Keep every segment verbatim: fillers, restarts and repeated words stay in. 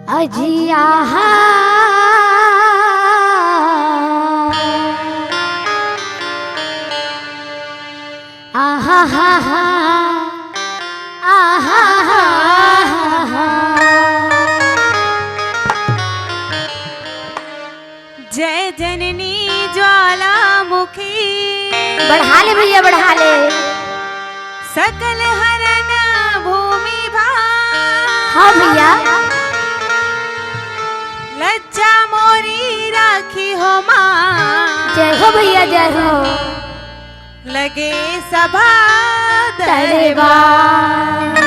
अजी आहा, आहा हा हा, आहा हा हा। जय जननी ज्वालामुखी। बढ़ा ले भैया, बढ़ा ले। सकल हरन भूमि भार। हाँ भैया। लज्जा मोरी राखी हो माँ। जय हो भैया, जय हो। लगे सभा दरबार। दरबार।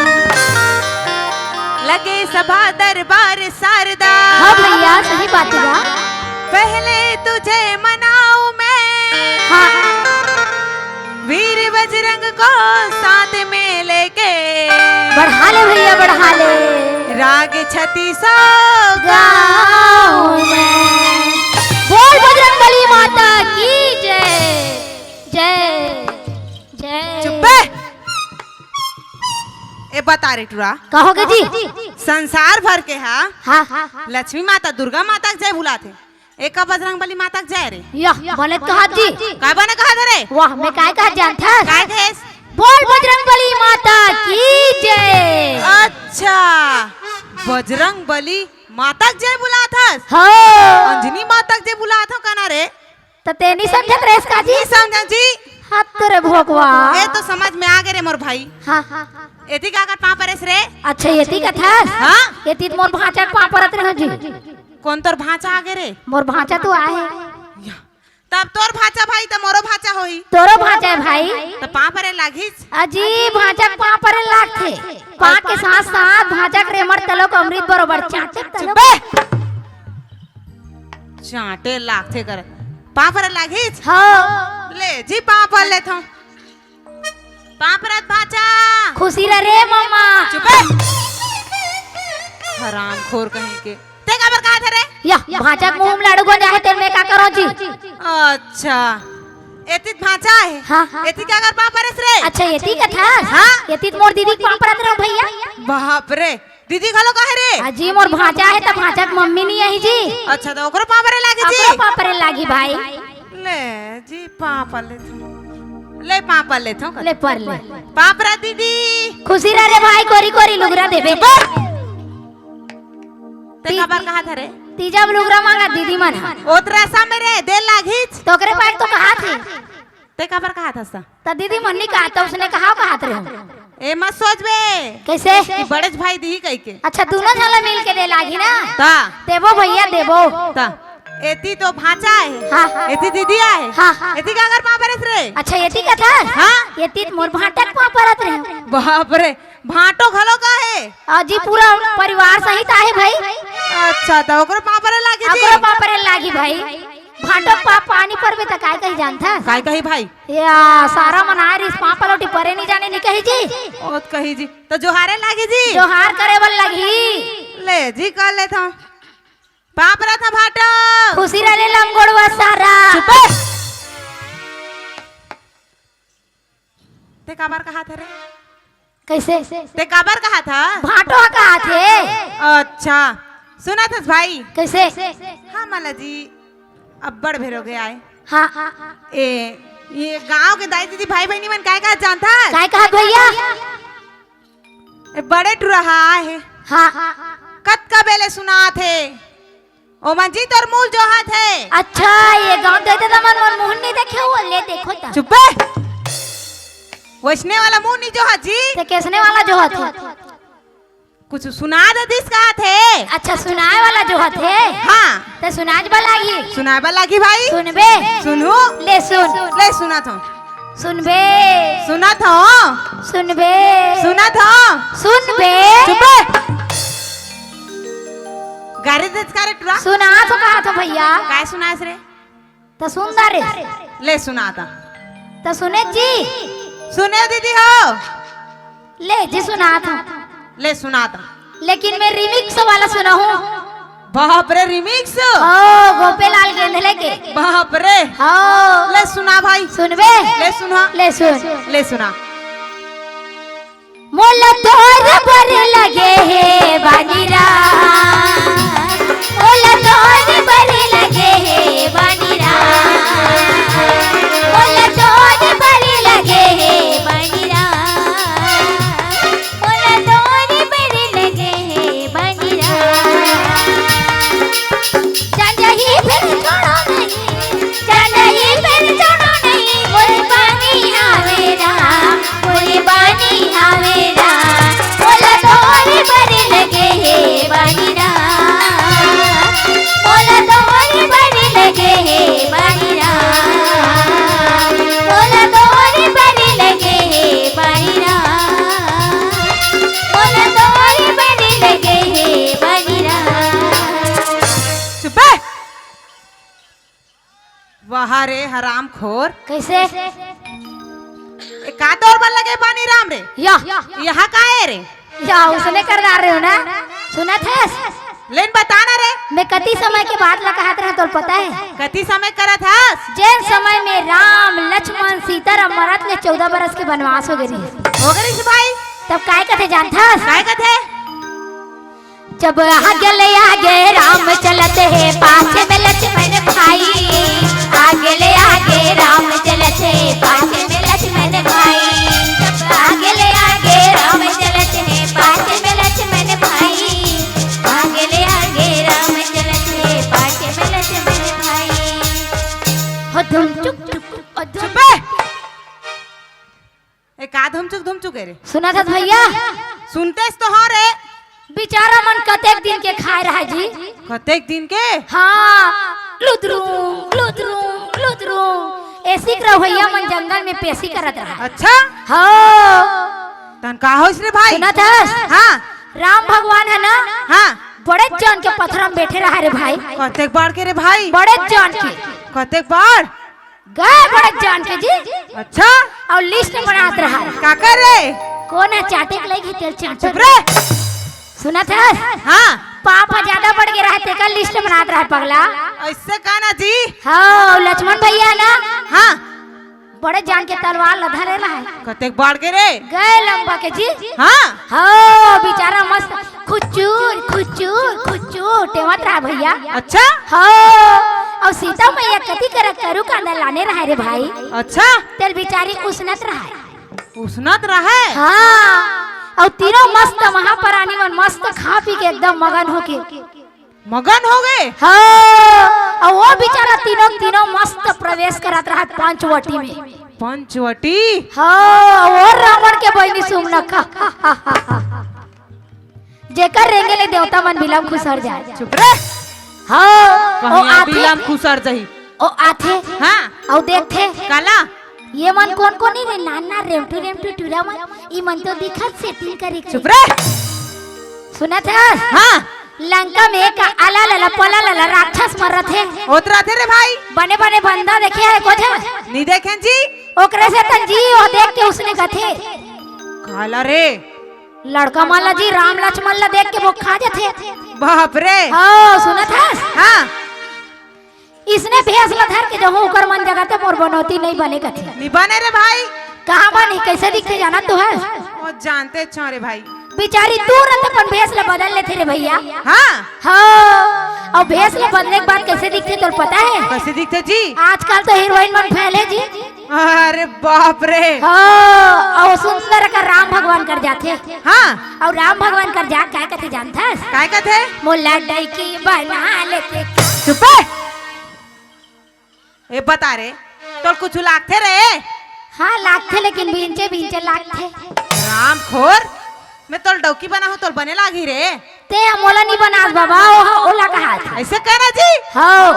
लगे सभा दरबार शारदा। हाँ भैया, सही बात है। पहले तुझे मनाऊं मैं। हाँ। वीर बजरंग को साथ में लेके। बढ़ा ले भैया, बढ़ा ले। राग छत्तीसो गाऊं मैं। बोल बजरंग बली माता की जय। जय, जय। चुप बे। ए बता रे टुरा। कहोगे जी? संसार भर के हा हाँ, हाँ, हाँ। लक्ष्मी माता, दुर्गा माता के जय बुलाथे। एका बजरंग बली माता के जय रे। या, बने कहा जी। काय बने कहा रे? वाह, मैं काय कहा जानथस? काय कहेस? बोल बजरंग बली माता की जय। अच्छा, बजरंग बली माता के जय बुलाथस? हाँ। अंजनी माता के जय बुलाथो कना रे? त तें नी समझत रहेस का जी? नी समझा जी। हाथ तो रे भोगवा। ए तो समझ में आ गे रे मोर भाई। हाँ, हाँ, हाँ। एती का कर पाँव परेस रे? अच्छा, एती कथस? हाँ? एती त मोर भांचा के पाँव परत रहे जी। कोन तोर भांचा आ गे रे? मोर भांचा तो आहे। या। तब तोर भांचा भाई त मोरो भांचा होही। तोरो भांचा हे भाई। त पाँव परे लागिस? अजी, भांचा के पाँव परे लागथे। पाँव के साथ साथ भांचा के रेमर तलो के अमृत बरोबर चाटे तलो। चुप बे। चाटे लागथे कर। पाँव परे लागिस? हाँ। ले जी, पाँव पर लेथों। पाँव परत भांचा। खुशी रह रे मम्मा। चुप बे। हरामखोर कहीं के। तें काबर कहाथे रे? या, भांचा के मुंह में लाड़ू गंजा हे, तेन में का करों जी? अच्छा। एती त भांचा हे। हाँ, हाँ। एती का कर पाँव परेस रे? अच्छा, एती कथस? हाँ। एती त मोर दीदी के पाँव परत रहों भैया। बाप रे। दीदी घलो कहे रे? अजी, मोर भांचा हे त भांचा के मम्मी नी आही जी। अच्छा, त ओकरो पाँव परे लागी जी? ओकरो पाँव परे लागी भाई। ले जी, पाँव पर लेथों। ले, पाँव पर लेथों। ले, पर ले। पाँव परा दीदी। खुशी रह रे भाई, कोरी कोरी लुगरा देबे। चुप बे। तें ती-, काबर कहाथे रे? तीजा म लुगरा मांगा दीदी मन हा। ओतरा सा मेरे दे लागिस। त ओकरे पाए तो कहाथे। तें काबर कहाथस? त दीदी मन नी कहा, त ओसने कहाव कहात रहे हो। ए मत सोच बे। कइसे? कि बड़ेच भाई दिही कहिके। अच्छा, दूनों झन ला मिल के दे लागी ना? त। देबो भैया, देबो। त। एती तो भांचा हे। हाँ। एती दीदी आहे। हाँ, हाँ। एती काकर पाँव परेस रे? अच्छा, एती कथस? हाँ। एती त मोर भांचा के पाँव परत रहे। बाप रे, भांटो घलो का हे? अजी, पूरा परिवार सहित आहे भाई। अच्छा, त ओकरो पाँव परे लागी जी? ओकरो पाँव परे लागी भाई। भांटो पा-, पानी परबे त काय कही जानथस? काय कही भाई? या, सारा मन आए रिहिस, पाँव पलोटी परे नी जाने नी कही जी। ओत कही जी। त जोहारे लागी जी? जोहार करे बर लगही। ले जी, कर लेथों। पाँव परत हंव भांटो। खुशी रह रे लंगोड़वा सारा। चुप बे। तें काबर कहाथे रे? कइसे? तें काबर कहाथस? भांटो ह कहाथे। अच्छा, सुनथस भाई? कइसे? हाँ, मला जी, अब्बड़ बेर होगे आए। हाँ। ए, ये गांव के दाई दीदी, भाई बहिनी मन काय कहत जानथस? काय कहत भैया? ए, बड़े टुरा ह आए हे। हाँ। कतका बेर ले सुनात हे। ओमन जी तोर मुहूं ल जोहत हे। अच्छा, ये गांव देते त मन मोर मुहूं ल नी देखे हो, ले देखो त। चुप बे। वइसने वाला मुहूं नी जोहत जी। त कइसने वाला जोहत हे? कुछ सुना दे दिस कहत हे। अच्छा, सुनाए वाला जोहत हे? हाँ। त सुनाए बर लागी। सुनाए बर लागी भाई। सुनबे। सुनहूं। ले सुन। ले सुनाथों। सुनबे। सुनाथों। सुनबे। सुनाथों। सुनबे। चुप बे। गारी देथस का रे टुरा? सुनाथों कहाथों भैया। काय सुनाएस रे? त सुन दा रे। ले सुनाथों। त सुने जी। सुने दीदी हो। ले जी सुनाथों। ले सुनाथों। लेकिन मैं remix वाला सुनाहूं। बाप रे, remix? ओ, गोपेलाल गेंधले के। बाप रे। हो। ले सुना भाई। सुनबे? ले सुना। ले सुन। ले सुना। मोला तोर बर लगे हे बानी राम, मोला तोर बर लगे हे बानी राम, मोला तोर बर लगे हे बानी राम, मोला तोर बर लगे हे बानी राम। जान जाही फेर छोड़ो नहीं, जान जाही फेर छोड़ो नहीं, मोर बानी हावे राम, मोर बानी हावे राम, मोला तोर बर लगे हे बानी राम, मोला तोर बर लगे हे बानी राम, मोला तोर बर लगे हे बानी राम, मोला तोर बर लगे हे बानी राम। चुप बे। वाह रे हरामखोर। कैसे? ए, का तोर बर लगे बानी राम रे? या। यहाँ का है रे? या, उसने कर डारे हो ना? सुनत हस? लेन बता ना रे। मैं कति समय के बात ला कहत रहा, तोर पता है? कति समय करत हस? जेन समय में राम, लक्ष्मण, सीता राम मरत ले चौदह बरस के वनवास हो गए रही। हो गए रही भाई। तब काय कथे जानत हस? काय कथे? जब आगे ले आगे राम चलत हे, पाछे में लक्ष्मण भाई। आगे ले आगे राम चलत हे, पाछे में लक्ष्मण भाई। जब आगे ले आगे राम चलत हे, पाछे में लक्ष्मण भाई। आगे ले आगे राम चलत हे, पाछे में लक्ष्मण भाई। हो धुम चुक चुक, ओ धुम चुप बे। ए, का धुमचुक धुमचुक है रे? सुनत हस भैया? सुनतेस तो हो रे। बिचारा मन कतेक दिन के खाए रहा जी। कतेक दिन के? हाँ, लुदरू, लुदरू, लुदरू। ऐसी रवैया मन जंगल में पेशी करत रहा। अच्छा? हाँ। तन का होइस रे भाई? सुनत हस? हाँ। राम भगवान है ना? हाँ। बड़े जान के पथरा में बैठे रहा रे भाई। कतेक बाढ़ के रे भाई? बड़े जान के। कतेक बाढ़? गए बड़े जान के जी। अच्छा। अउ लिस्ट बनात रहा। काकर रे? कोन हे चाटे के लइक हे तेल चाटो। चुप रे। सुनत हस? हाँ। पाप ह ज्यादा बढ़ गे रहा, तेकर लिस्ट बनात रहा पगला। अइसे का ना जी? हाँ, लक्ष्मण भैया ना। हाँ। बड़े जान के तलवार ल धरे रहा। कतेक बाढ़ गे रे? गए लंबा के जी। हाँ। हाँ, बिचारा मस्त खुचुर, खुचुर, खुचुर टेवत रहा भैया। अच्छा? हाँ, अउ सीता मैया कति करा करू कांदा लाने रहा रे भाई। अच्छा? तेल बिचारी उसनत रहा। उसनत रहा? हाँ, अउ तीनों मस्त महापरानी मन मस्त खा पी के एकदम मगन होके। मगन हो गए? हाँ, अउ वो बिचारा तीनों, तीनों मस्त प्रवेश करत रहा पंचवटी में। पंचवटी? हाँ, वो रावण के बहिनी सुमनखा। जेकर रेंगे ले देवता मन बिलम खुसर जाए। चुप रे। हाँ, कहीं ओ आथे। बिलम खुसर जही। ओ आथे। हाँ। अउ देखथे। काला? ये मन कोन कोन हे रे? नान नान रेमटू रेमटू टूरा मन। ई मन तो दिखत setting करे के। चुप रे। सुनत हस? हाँ। लंका में एक आला लला पला लला राक्षस मरत हे। ओतराथे रे भाई। बने बने बंदा देखे हे कोझा? नहीं देखे जी। ओकरे से तन जी, वो देख के उसने कथे। काला रे। लड़का मन ला जी, राम लक्ष्मण ला देख के वो खा जाथे। बाप रे। ओ, सुनत हस? हाँ। इसने भेस ला धर के जहूं ओकर मन जगह ते मोर बनौती नहीं बने कथे। नहीं बने रे भाई। कहाँ बनी, कैसे दिखथे जानत तो हस? वो जानते छो रे भाई। बिचारी तुरंत अपन भेस ला बदल लेथे रे भैया। हाँ। हाँ। अउ भेस ला बदले के बाद कैसे दिखथे तोर पता हे? कैसे दिखथे जी? आजकल तो हीरोइन मन फैले जी। अरे बाप रे। हाँ, अउ सुंदर का राम भगवान कर जाथे। हाँ। अउ राम भगवान कर जा काय कथे जानथस? काय कथे? मोला डैकी बना लेते। चुप बे। ए बता रे, तोर कुछ लागथे रे? हाँ, लागथे, लेकिन भींचे भींचे लागथे। राम खोर, मैं तोर डौकी बना हूँ, तोर बने लागी रे। ते हा मोला नहीं बनास बाबा, ओ हा ओला कहा था। ऐसे कहना जी? हाँ।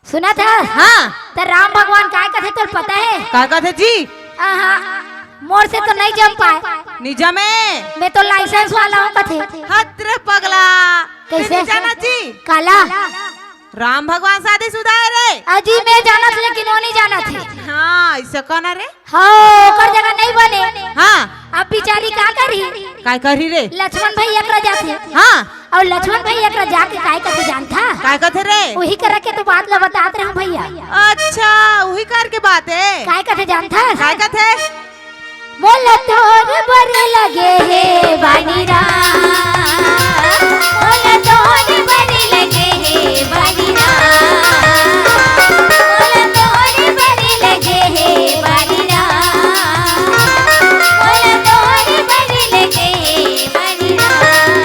सुनत हस? हाँ। त राम भगवान काय कथे तोर पता हे? काय कथे जी? आहा, मोर से तो नहीं जम पाए। नहीं जमे। मैं तो license वाला हूँ कथे। हत रे पगला। कैसे? नहीं जाना जी? काला? राम भगवान शादीशुदा हे रे। अजी मैं जानत लेकिन वो नहीं जानत हे। हाँ, ऐसे कहना रे। हाँ, ओकर जगह नहीं बने। हाँ। अब बिचारी का करही? काय करही रे? लक्ष्मण भैया करा जाथे। हाँ। अउ लक्ष्मण भैया करा जाके काय कथे जानथा? काय कथे रे? उही करा के तो बात ला बतात रहूं भैया। अच्छा, उही कर के बात हे। काय कथे जानथा? काय कथे? मोला तोर बर लगे हे बानी राम, मोला तोर बर लगे हे बानी राम, मोला तोर बर लगे हे बानी राम, मोला तोर बर लगे हे बानी राम।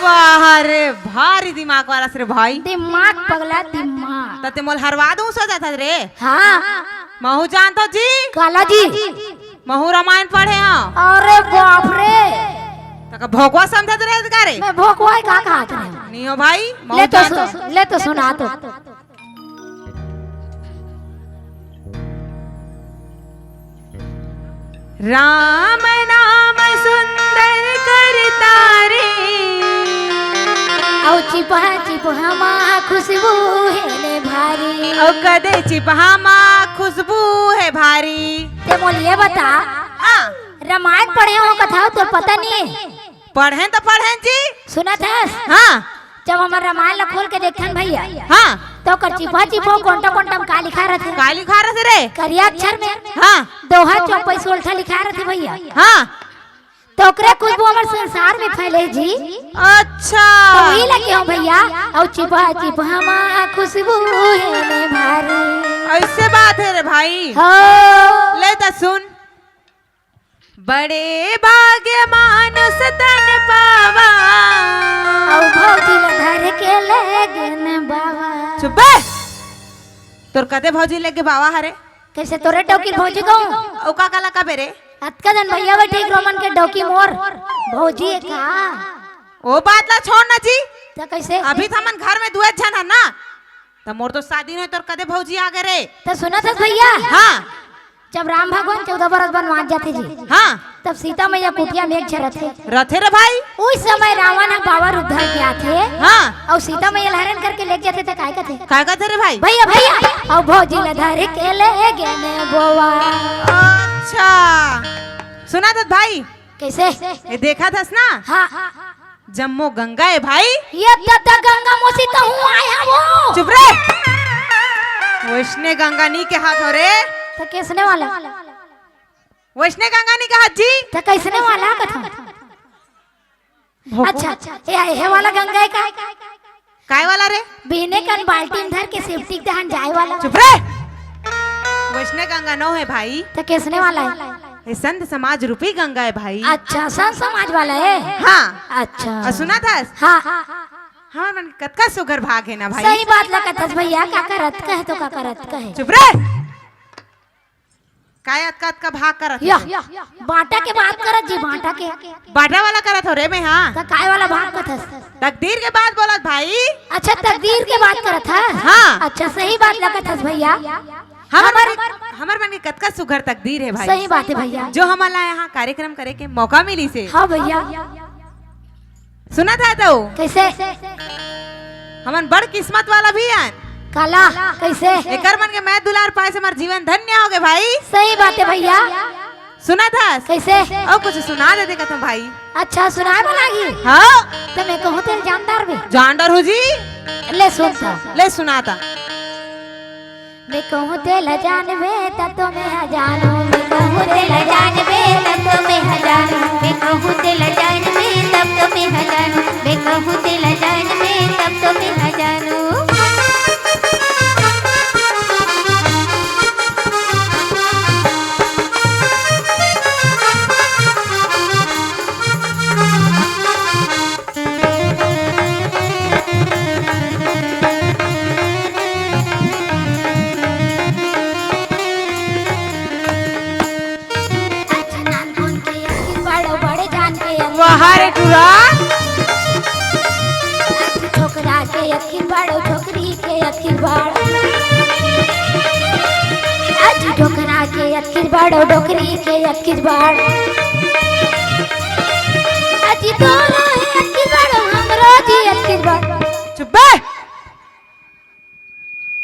वाह रे, भारी दिमाग वाला से रे भाई। दिमाग पगला, दिमाग। त ते मोल हरवा दूं सोचत हस रे। हाँ। महू जानत हंव जी। काला जी? महू रामायण पढ़े हंव। अरे बाप रे। तका भोकवा समझत रहे का रे? मैं भोकवा का कहत रहे हंव। नियो भाई, महू ले तो जानत हंव। सु-, ले तो सुना तो। राम नाम सुंदर करता रे। अउ चिपहा चिपहा मा खुशबू हे ले भारी। अउ कदे चिपहा मा खुशबू हे भारी। ते मोल ये बता, हाँ। रामायण पढ़े हंव कथव तो पता नहीं। पढ़ेन त पढ़ेन जी। सुनत हस? हाँ। जब हमर रामायण ला खोल के देखथन भैया, हाँ। तो ओकर चिपहा चिपहा कोंटा कोंटा में का लिखा रथे? का लिखा रथे रे? करिया अक्षर में। हाँ। दोहा चौपाई सोलठा लिखा रथे भैया। हाँ। तो ओकरे खुशबू हमर संसार में फैले जी। अच्छा। तो वही लगे हो भैया, अउ चिपहा चिपहा मा खुशबू हे ले भारी। अइसे बात हे रे भाई। हो। ले त सुन। बड़े भाग्य मानुष तन पावा। अउ भौजी ला धर के ले गेन बावा। चुप बे। तोर कदे भौजी लेगे बावा हरे? कइसे तोरे डौकी भौजी कहूं? अउ का काला कबे रे? अतका जन भैया बइठे एक रोमन के डौकी मोर भौजी हे का? ओ बात ला छोड़ ना जी। त कइसे? अभी त हमन घर में दुए झन हन ना। त मोर तो शादी नोहे, तोर कदे भौजी आगे रे? त सुनत हस भैया? हाँ। जब राम भगवान चौदह बरस बनवास जाथे जी। हाँ। तब सीता मैया कुटिया में एक झन रथे। रथे रे भाई। उही समय रावण ह बावा रूप धर के आथे। हाँ। अउ सीता मैया ल हरण करके लेग जाथे त काय कथे? काय कथे रे भाई? भैया, भैया, अउ भौजी ला धर के ले गेन बोवा। अच्छा। सुनत हस भाई? कइसे? ये देखत हस ना? हाँ। जम्मो गंगा हे भाई। ये ददा गंगा मौसी त हूँ आय हंव वो। चुप रे। वइसने गंगा नी कहत हंव रे। त कइसने वाला? वइसने गंगा नी कहत जी। त कइसने वाला कथंव? भोकवा। अच्छा, ये, ये वाला गंगा हे का? काय वाला रे? बिहने कन बाल्टी म धर के सेप्टिक दहन जाय वाला। चुप रे। वइसने गंगा नोहे भाई। त कइसने वाला हे? ये संत समाज रूपी गंगा हे भाई। अच्छा, संत समाज वाला हे? हाँ। अच्छा। अउ सुनत हस? हाँ। हमर मन कतका सुघर भाग हे ना भाई। सही बात ला कथस भैया, का करत कहे तो का करत कहे। चुप रे। काय अतका अतका भाग करत हस? या, बांटा के बात करत जी, बांटा के। बांटा वाला करत हंव रे मैं, हाँ। त काय वाला भाग करत हस? तकदीर के बात बोलत भाई। अच्छा, तकदीर के बात करत हस? हाँ। अच्छा, सही बात ला कथस भैया। हमर हमर मन के, हमर मन के कतका सुघर तकदीर हे भाई। सही बात हे भैया। जो हमन ला यहाँ कार्यक्रम करे के मौका मिलिस हे। हाँ भैया। सुनत हस तो? कइसे? हमन बड़ किस्मत वाला भी हन। काला, कइसे? एकर मन के मया दुलार पाए से हमर जीवन धन्य होगे भाई। सही बात हे भैया। सुनत हस? कइसे? अउ कुछ सुना दे देखत हंव भाई। अच्छा, सुनाय बर लागही? हाँ। त मैं कहूं तेला जान डारबे। जान डारहूं जी। ले सुन त। ले सुना त। मैं कहूं तेला जानबे, तब तो मैं ह जानूं। मैं कहूं तेला जानबे, तब तो मैं ह जानूं। मैं कहूं तेला जानबे, तब तो मैं ह जानूं। मैं कहूं तेला जानबे, तब तो मैं ह जानूं। अच्छा नानकुन के अक्खिन बड़, बड़े जान के अक्खिन वाह रे टूरा। अच्छा छोकरा के अक्खिन बड़, छोकरी के अक्खिन बड़। अच्छा डोकरा के अक्खिन बड़, डोकरी के अक्खिन बड़। अजी तोरो हे अक्खिन बड़, हमरो जी अक्खिन बड़। चुप बे।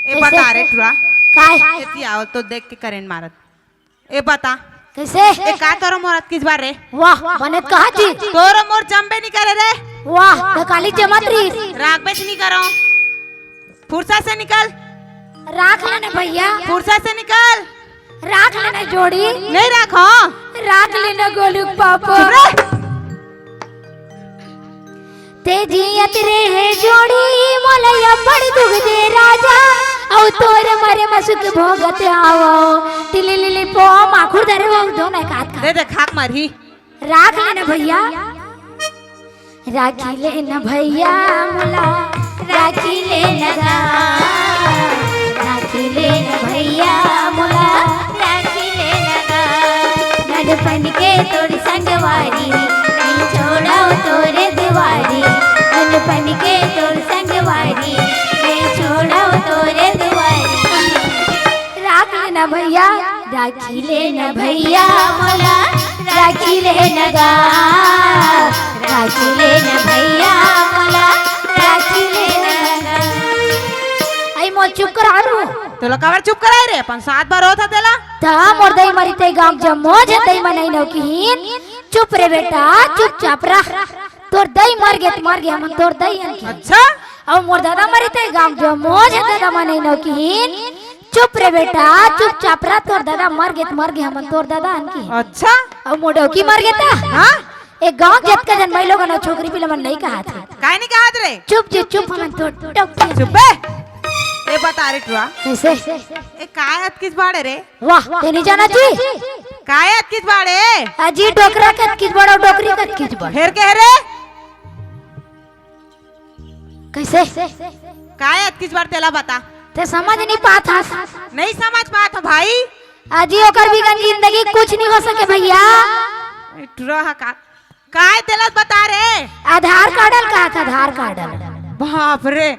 ए कइसे? बता रे टूरा। काय? एती आवत तो देख के करेंट मारत। ए बता। कइसे? ए का तोरो मोर अतकिच बार रे? वाह, बने त कहा जी। तोरो मोर जमबे नी करे रे। वाह, त काली जमत रही। राखबे त नी करो। फुरसत से निकल। राख लेने भैया। फुरसत से निकल। राख लेना जोड़ी। नहीं राखो। राख लेना गोलू के पापा। चुप रह। ते जियत रहे जोड़ी मोला अब्बड़ दुख दे राजा, अउ तोर मरे म सुख भोगत आवो। तिली लिली पो माखुर धरे हो दो ना कात का। दे दे खाक मारही। राख लेना भैया। राखी लेना भैया मोला, राखी लेना गा, राखी लेना भैया मोला, राखी लेना गा। ननपन के तोर संगवारी, नहीं छोड़ो तोरे दुवारी। ननपन के तोर संगवारी, नहीं छोड़ो तोरे दुवारी। राख लेना भैया, राखी लेना भैया मोला, राखी लेना गा, राखी लेना भैया मोला, राखी लेना गा। आई मोर चुप करा रू। तोला काबर चुप कराए रे? अपन सात बार होत हे तेला। ता मोर दई मरी ते गांव जम्मो जतई मनई नौकीहीन। चुप रे बेटा, चुपचाप रह। तोर दई मर गे त मर गे, हमन तोर दई अन के। अच्छा? अउ मोर दादा मरी ते गांव जम्मो जतई दादा मनई नौकीहीन। चुप रे बेटा, चुपचाप रह, तोर दादा मर गे त मर गे, हमन तोर दादा अन के। अच्छा? अउ मोर डौकी मर गे त? हाँ? ए गांव जतका जन मई लोगन अउ छोकरी पिला मन नहीं कहात हे। काय नहीं कहात रे? चुप जी, चुप, हमन तोर डौकी। चुप बे। ए बता रे टुरा। कैसे? ए काय अतकिस बाड़े रे? वाह, ते नहीं जाना जी? काय अतकिस बाड़े? अजी डोकरा के अतकिस बड़, डोकरी के अतकिस बड़। हेर के हेरे? कैसे? काय अतकिस बार तेला बता। ते समझ नहीं पात हस। नहीं समझ पात हो भाई। अजी ओकर बिगन जिंदगी कुछ नहीं हो सके भैया। ए, टुरा हा का, काय तेला बता रे? आधार कार्ड ल कहा था, आधार कार्ड ल। बाप रे,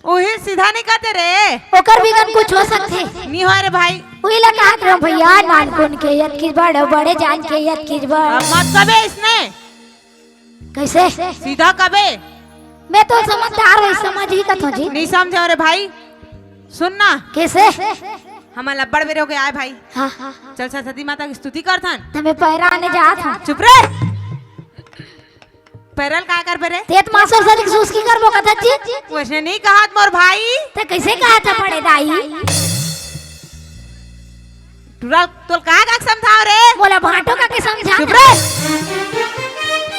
ओही सीधा नहीं कहते रे। ओकर बिगन कुछ हो सकथे। नहीं हो रे भाई। उही ला कहत रहूं भैया, नानकुन के अतकिस बड़, बड़े जान के अतकिस बड़। अब मत कबे इसने। कैसे? सीधा कबे। मैं तो समझदार हूँ, समझ ही कथो जी। नहीं समझे रे भाई, सुन ना। कैसे? हमन ला बड़ बेर हो गया आए भाई। हाँ, हाँ, हाँ। चल सरस्वती माता की स्तुति करथन। त मैं पैरा आने जात हूँ। चुप रे। पैरा ल का करबे रे? ते त माँ सरस्वती की सुस्की करबो कथस जी। वैसे नहीं कहत मोर भाई। ते कैसे कहत हे बड़े दाई? टुरा, तोला का का समझाव रे? मोला भांटो का के समझा। चुप रे।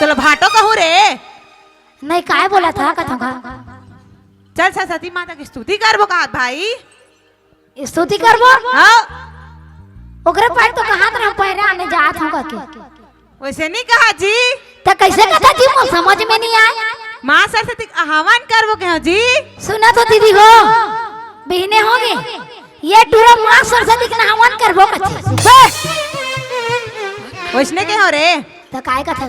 तोला भांटो कहूं रे? नहीं, काय बोलत हस कथों का? चल सरस्वती माता की स्तुति करबो का भाई? स्तुति करबो? हाँ। ओकरे पास तो कहात रहा पैरा आने जात हूँ कह के। वैसे नहीं कहा जी। त कैसे कथा जी, मोर समझ में नहीं आए। माँ सरस्वती के आह्वान करबो कहे हो जी। सुना तो दीदी हो, बिहने होगे, ये टुरा माँ सरस्वती के आह्वान करबो कथे। बे! वैसने कहे हो रे। त काय कथा?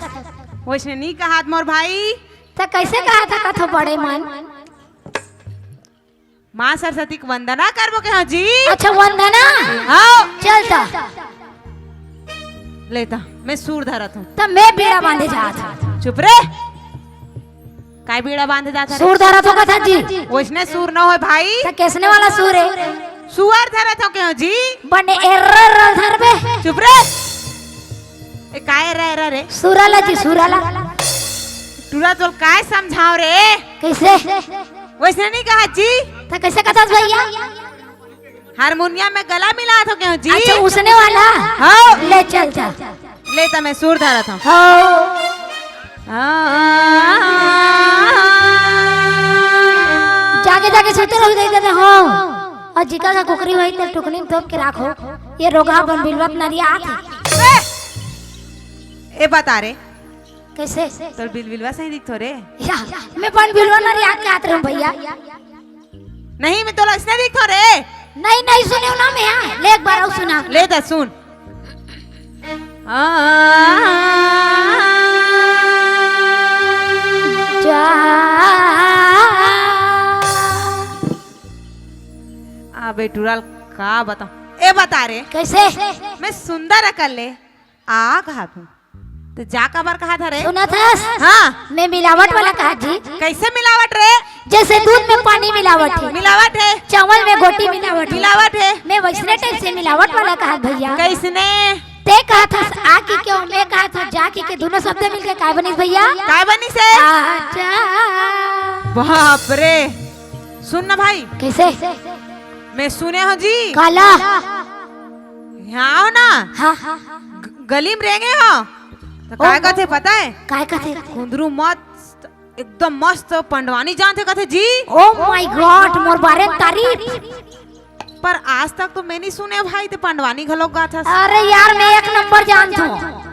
वैसने नहीं कहा मोर भाई। त कैसे कहा था कथो बड़े मन? माँ सरस्वती के वंदना करबो कहे हो जी। अच्छा, वंदना? हाँ। चल त। ले त, मैं सूर धरत हूँ। त मैं बीड़ा बांधे जात हूँ। चुप रे। काय बीड़ा बांधे जात हस रे? सूर धरत हूँ कथस जी। वैसने सूर न होय भाई। त कैसने वाला सूर हे? सुअर धरत हूँ कहे हो जी। बने एर्र एर्र धरबे। चुप रे। ए, काय एर्र एर्र रे? सुराला जी, सुराला। टुरा तोला काय समझाव रे? कैसे? वैसने नहीं कहा जी। त कैसे कथस भैया? हारमोनियम में गला मिलात हूँ कहे हो जी। अच्छा, उसने वाला? हाँ। ले चल, चल। ले त मैं सूर धरत हूँ। हाँ। जाके, जाके सुते रहो, दे देते हो। अउ जिका का कुकरी होही, ते टुकनी में तोप के राखो। ये रोगहा बन बिलवत नरियात हे। ए, ए बता रे। कैसे? तोर बिल बिलवा सही दिखथो रे। या, मैं बन बिलवा नरियात के आत रहूं भैया। नहीं, मैं तोला इसने दिखो रे। नहीं, नहीं सुने ना मैं, हाँ। ले एक बार अउ सुना। ले त सुन। आ, जा। आ बेटुरा ल का बताओ। ए बता रे। कैसे? मैं सुंदर अकन ले आ कहा तू। त जा काबर कहा था रे? सुनत हस? हाँ। मैं मिलावट वाला कहा जी। कैसे मिलावट रे? जैसे दूध में पानी मिलावट हे। मिलावट हे। चावल में गोटी मिलावट हे। मिलावट हे। मैं वैसने type से मिलावट वाला कहा भैया। कैसने? ते कहा था आ की क्यों, मैं कहा था जा की के, दोनों शब्द मिलके काय बनिस भैया? काय बनिस हे? आजा। बाप रे। सुन ना भाई। कैसे? मैं सुने हूँ जी। काला? हाँ हो ना? हाँ। ग-, गली में रेंगे हो। तो ओ, काय कथे पता है? काय कथे? कुंदरू मत, एकदम मस्त पंडवानी जानथे कथे जी। Oh my God, मोर बारे में तारीफ। पर आज तक तो मैं नहीं सुने भाई, ते पंडवानी घलोक गाथस। अरे यार, मैं एक नंबर जानथों।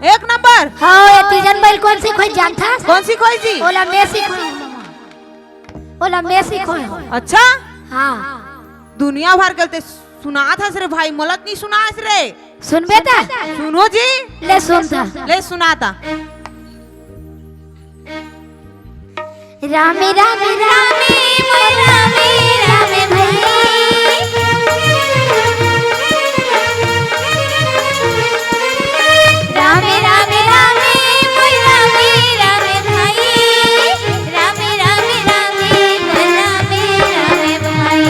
एक नंबर? हाँ, ये तीजन बैल कोन सी खोई जानथस? कोन सी खोई जी? ओला मैं सिखोय हूँ। ओला मैं सिखोय हूँ। अच्छा? हाँ। दुनिया भर के ते सुनात हस रे भाई, मोला तो नहीं सुनास रे। सुनबे त? सुनो जी। ले सुन त। ले सुना त। रामे, रामे, रामे, मोर रामे, रामे भाई। रामे, रामे, रामे, मोर रामे, रामे भाई। रामे, रामे, रामे, मोर रामे, रामे भाई।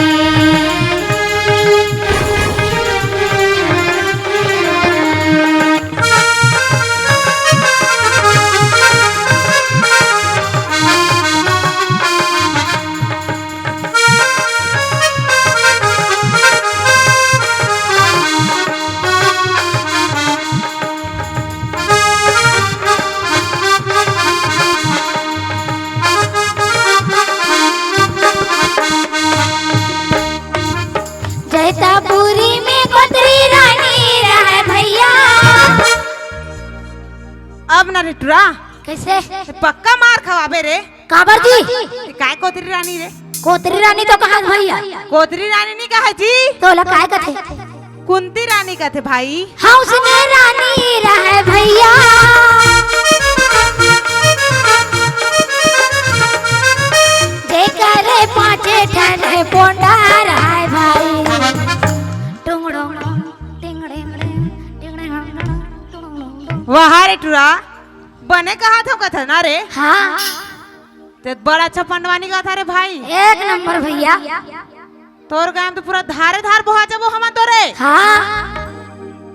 जैतापुरी में कोतरी रानी रहय भैया। अब ना रे टुरा। कैसे? पक्का मार खवाबे रे। काबर जी? ये काय कोतरी रानी रे? कोतरी रानी तो कहा भैया। कोतरी रानी नहीं कहा जी। तो ओला काय कथे? कुंती रानी कथे भाई। हाँ, उसने रानी रहय भैया। जेकर पाँचे ठन पोंडा रहय भाई। टुंगड़ोंग, टिंगड़ेंग, टिंगड़ेंग, टुंगड़ोंग। वाह रे टुरा, बने कहा था कथा ना रे। हाँ। ते बड़ा अच्छा पंडवानी गाथा रे भाई। एक नंबर भैया। तोर गांव तो पूरा धारे धार बोहा जबो हमन तो रे। हाँ।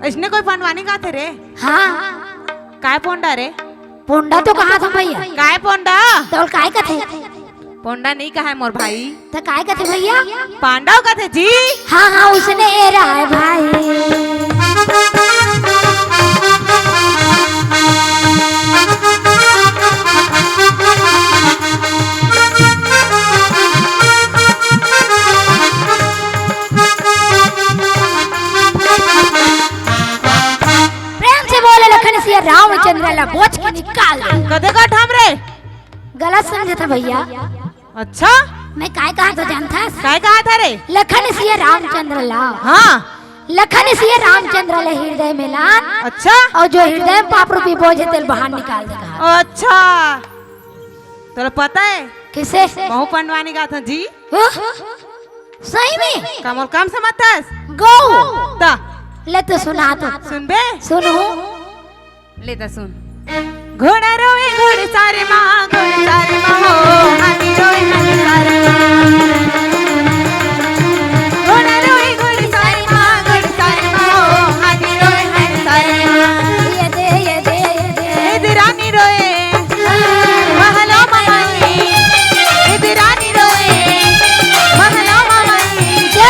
इसने कोई पंडवानी गाथे रे? हाँ। काय पोंडा रे? पोंडा तो कहा था भैया। काय पोंडा? तो काय कथे? पोंडा नहीं कहा है मोर भाई। तो काय कथे भैया? पांडव कथे जी। हाँ, हाँ, उसने ए रहय भाई। प्रेम से बोले लखन सिया रामचंद्र ला बोच के निकाल दे। कदे का ठाम रे? गलत समझे था भैया। अच्छा? मैं काय कहा था जानथस? काय कहा था रे? लखन सिया रामचंद्र ला। हाँ। लखन सिया रामचंद्र ला हृदय में लान। अच्छा? और जो हृदय में पाप रूपी बोझ है, तेल बाहर निकाल देगा। अच्छा। तोला पता है? किसे? महू पंडवानी गाथा जी। हाँ? सही में? कमल काम समझथस? गौ। ता। ले तो सुना तो। सुनबे? सुनू। ले त सुन। घोड़ा रोए घोड़सारे माँ, घोड़सारे माँ हो, हाथी रोए हाथीसारे माँ। घोड़ा रोए घोड़सारे माँ, घोड़सारे माँ हो, हाथी रोए हाथीसारे माँ। ये दे, ये दे, ये दे। ये दे रानी रोए, महलो ममाई। ये दे रानी रोए, महलो ममाई। ये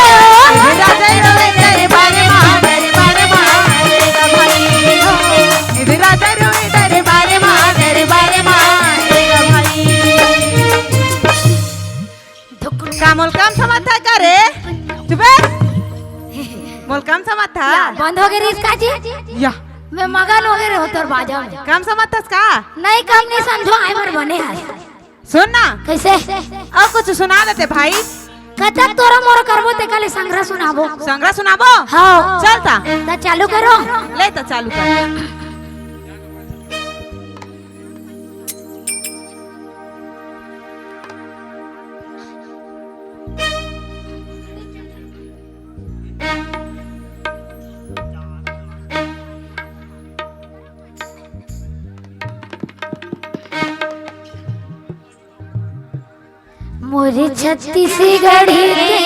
दे राजा रोए, दरबार माँ, दरबार माँ। का मोल काम समझ था का रे? चुपे। मोल काम समझ था? बंद हो गए रिस का जी? या। मैं मगन हो गए रहो तोर बाजा में। काम समझ था का? नहीं, काम नहीं समझो, आए मर बने है। सुन ना। कैसे? अउ कुछ सुना देते भाई। कतक तोरा मोर करबो ते काले संग्रह सुनाबो। संग्रह सुनाबो? हाँ। चल ता। त चालू करो। ले त चालू कर। मोर छत्तीसगढ़ी के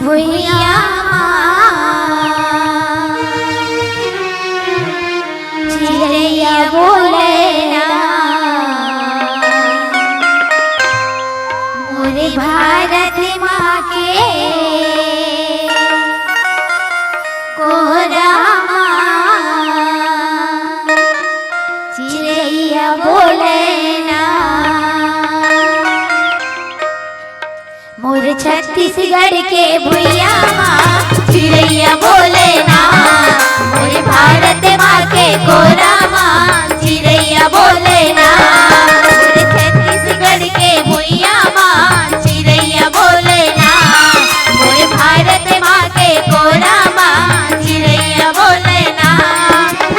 भुइयां चिरैया बोले ना, मोर भाई। भारत माँ के कोरा मा चिरैया बोले ना, मोर छत्तीसगढ़ के भुइया मा चिरैया बोले ना, मोर भारत माँ के कोरा मा चिरैया बोले ना, मोर छत्तीसगढ़ के भुइया मा चिरैया बोले ना, मोर भारत माँ के कोरा मा चिरैया बोले ना।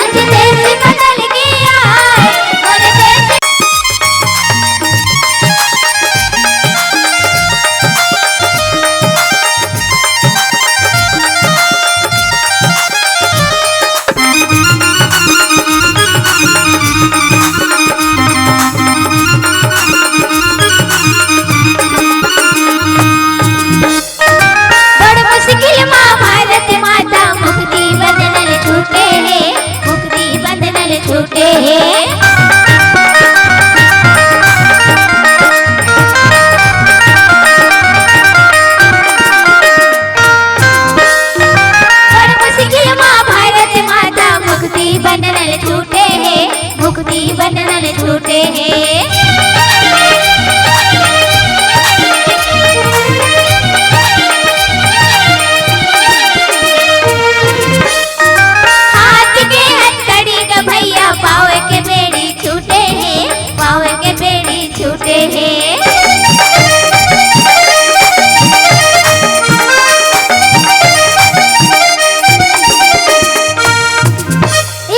आज देश बदल गया, मोर देश बड़ मुश्किल मा भारत माता मुक्ति बंधन ले छूटे हे, मुक्ति बंधन ले छूटे हे। बड़ मुश्किल मा भारत माता मुक्ति बंधन ले छूटे हे, मुक्ति बंधन ले छूटे हे। हाथ के हथकड़ी के भैया पाँव के बेड़ी छूटे हे, पाँव के बेड़ी छूटे हे।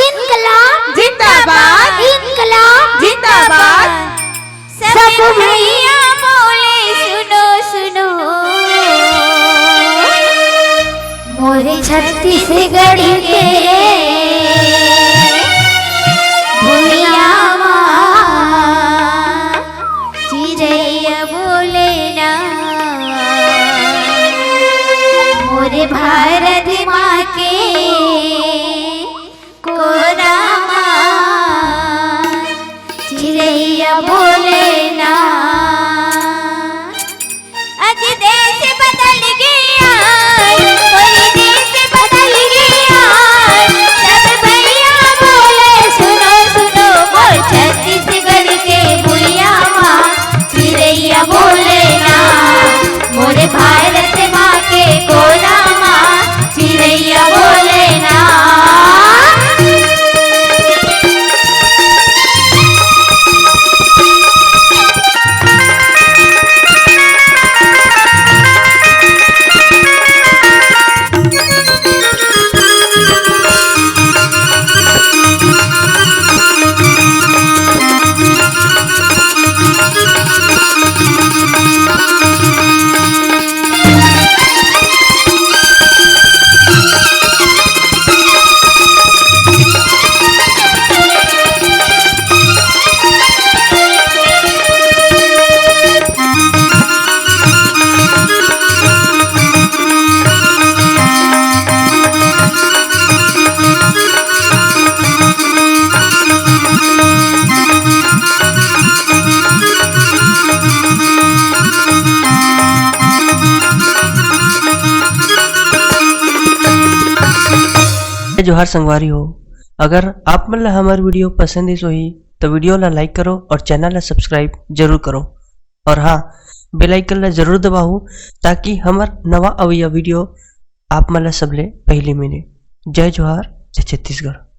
इनकलाब जिंदाबाद। इनकलाब जिंदाबाद। सब भैया बोले सुनो सुनो, मोरे छत्तीसगढ़ के भुइया मा चिरैया बोले ना, मोरे भारत माँ के कोरा मा चिरैया बोले ना। आज देश बदल गया, मोर देश बदल गया। सब भैया बोले सुनो सुनो, मोर छत्तीसगढ़ के भुइया मा चिरैया बोले ना, मोर भारत माँ के कोरा मा चिरैया बोले ना। जोहार संगवारी हो, अगर आप मन ला हमर video पसंद आइस होही, तो video ला like करो और channel ला subscribe जरूर करो। और हाँ, bell icon ला जरूर दबाओ, ताकि हमर नवा अवइया video आप मन ला सबले पहली मिले। जय जोहार, जय छत्तीसगढ़।